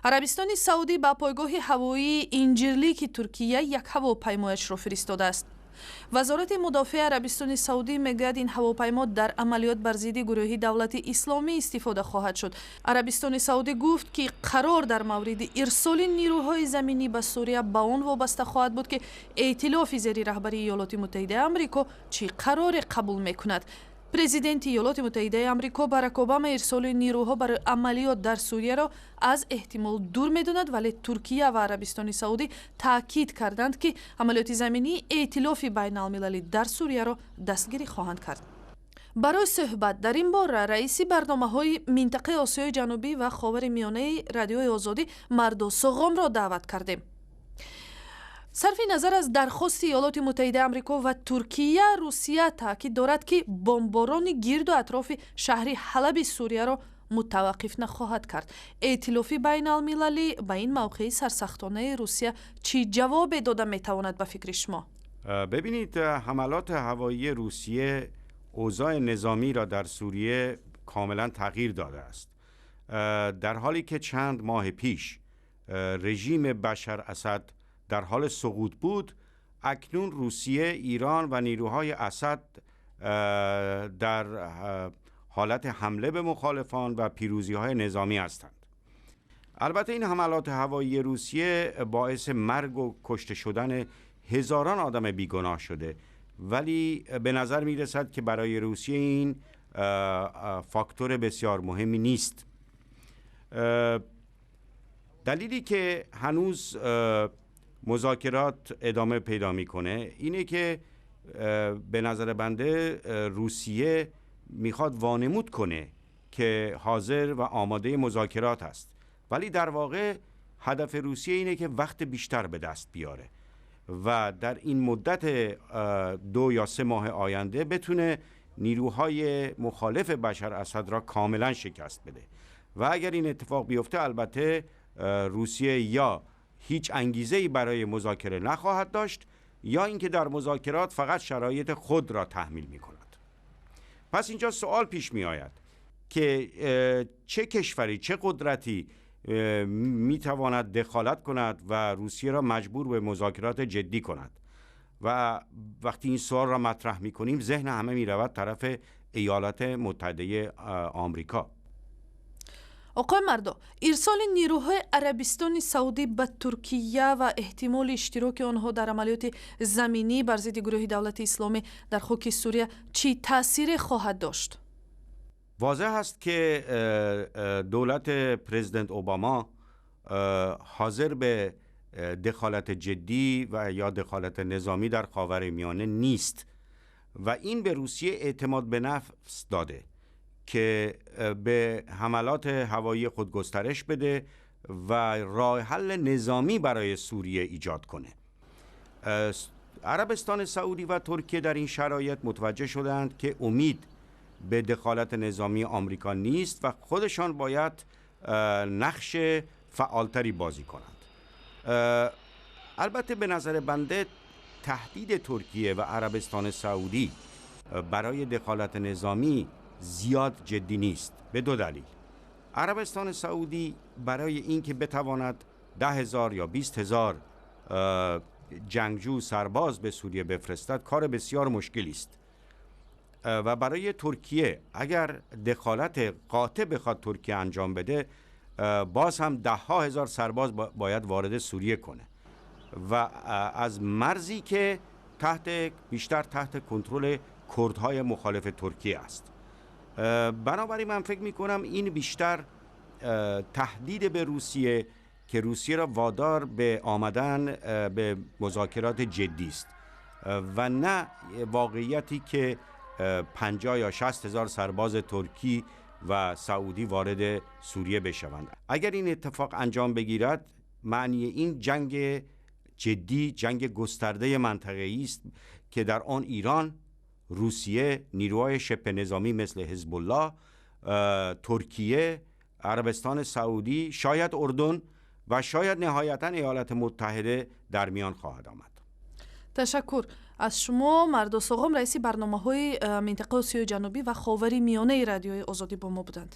Арабистони Саудӣ ба пойгоҳи ҳавоии Инҷирлики Туркия як ҳавопаймояшро фиристодааст. Вазорати мудофиаи Арабистони Саудӣ мегӯяд, ин ҳавопаймо дар амалиёт бар зидди гурӯҳи Давлати Исломӣ истифода хоҳад шуд. Арабистони Саудӣ гуфт, ки қарор дар мавриди ирсоли нирӯҳои заминӣ ба Сурия ба он вобаста хоҳад буд, ки эътилофи зери раҳбарии Иёлоти Муттаҳидаи Амрико чӣ қароре қабул мекунад. Президенти Иёлоти Муттаҳидаи Амрико Барак Обама ирсоли нирӯҳо барои амалиёт дар Сурияро аз эҳтимол дур медонад, вале Туркия ва Арабистони Саудӣ таъкид карданд, ки амалиёти заминии эътилофи байналмилалӣ дар Сурияро дастгирӣ хоҳанд кард. Барои суҳбат дар ин бора раиси барномаҳои минтақаи Осиёи Ҷанубӣ ва Ховари Миёнаи Радиои Озодӣ Мардо Соғомро даъват кардем. Сарфи назар аз дархости Иёлоти Муттаҳидаи Амрико ва Туркия, Русия таъкид дорад, ки бомборони гирду атрофи шаҳри Ҳалаби Сурияро мутаваққиф нахоҳад кард. Эътилофи байналмилалӣ ба ин мавқеи сарсахтонаи Русия чӣ ҷавобе дода метавонад, ба фикри шумо? ببینید، حملات هوایی روسیه اوضاع نظامی را در سوریه کاملا تغییر داده است. در حالی که چند ماه پیش رژیم بشر اسد در حال سقوط بود، اکنون روسیه، ایران و نیروهای اسد در حالت حمله به مخالفان و پیروزی های نظامی هستند. البته این حملات هوایی روسیه باعث مرگ و کشته شدن هزاران آدم بیگناه شده، ولی به نظر می رسد که برای روسیه این فاکتور بسیار مهمی نیست. دلیلی که هنوز مذاکرات ادامه پیدا میکنه اینه که به نظر بنده روسیه میخواد وانمود کنه که حاضر و آماده مذاکرات است، ولی در واقع هدف روسیه اینه که وقت بیشتر به دست بیاره و در این مدت 2 یا 3 ماه آینده بتونه نیروهای مخالف بشر اسد را کاملا شکست بده. و اگر این اتفاق بیفته، البته روسیه یا هیچ انگیزه برای مذاکره نخواهد داشت یا اینکه در مذاکرات فقط شرایط خود را تحمیل می کند. پس اینجا سوال پیش می آید که چه کشوری، چه قدرتی می تواند دخالت کند و روسیه را مجبور به مذاکرات جدی کند؟ و وقتی این سوال را مطرح می کنیم، ذهن همه می رود طرف ایالات متحده آمریکا. Оқои Мардо, ирсоли нирӯҳои Арабистони Саудӣ ба Туркия ва эҳтимоли иштироки онҳо дар амалиёти заминӣ бар зидди гурӯҳи Давлати Исломӣ дар хоки Сурия чӣ таъсире хоҳад дошт? واضح است که دولت پرزیدنت اوباما حاضر به دخالت جدی و یا دخالت نظامی در خاورمیانه نیست و این به روسیه اعتماد به نفس داده که به حملات هوایی خود گسترش بده و راه حل نظامی برای سوریه ایجاد کنه. عربستان سعودی و ترکیه در این شرایط متوجه شدند که امید به دخالت نظامی آمریکا نیست و خودشان باید نقش فعالتری بازی کنند. البته به نظر بنده تهدید ترکیه و عربستان سعودی برای دخالت نظامی زیاد جدی نیست، به دو دلیل. عربستان سعودی برای اینکه بتواند 10,000 یا 20,000 جنگجو، سرباز به سوریه بفرستد، کار بسیار مشکلی است و برای ترکیه اگر دخالت قاطع بخواد ترکیه انجام بده، باز هم ده ها هزار سرباز باید وارد سوریه کنه و از مرزی که بیشتر تحت کنترل کردهای مخالف ترکیه است. بنابراین من فکر می کنم این بیشتر تهدید به روسیه که روسیه را وادار به آمدن به مذاکرات جدی است و نه واقعیتی که 50 یا 60 هزار سرباز ترکی و سعودی وارد سوریه بشوند. اگر این اتفاق انجام بگیرد، معنی این جنگ جدی، جنگ گسترده منطقه‌ای است که در آن ایران، روسیه، نیروهای شبه نظامی مثل حزب الله، ترکیه، عربستان سعودی، شاید اردن و شاید نهایتا ایالات متحده در میان خواهد آمد. Ташаккур аз шумо. Мардо Соғом, раиси барномаҳои минтақаи Осиёи Ҷанубӣ ва Ховари Миёнаи Радиои Озодӣ бо мо буданд.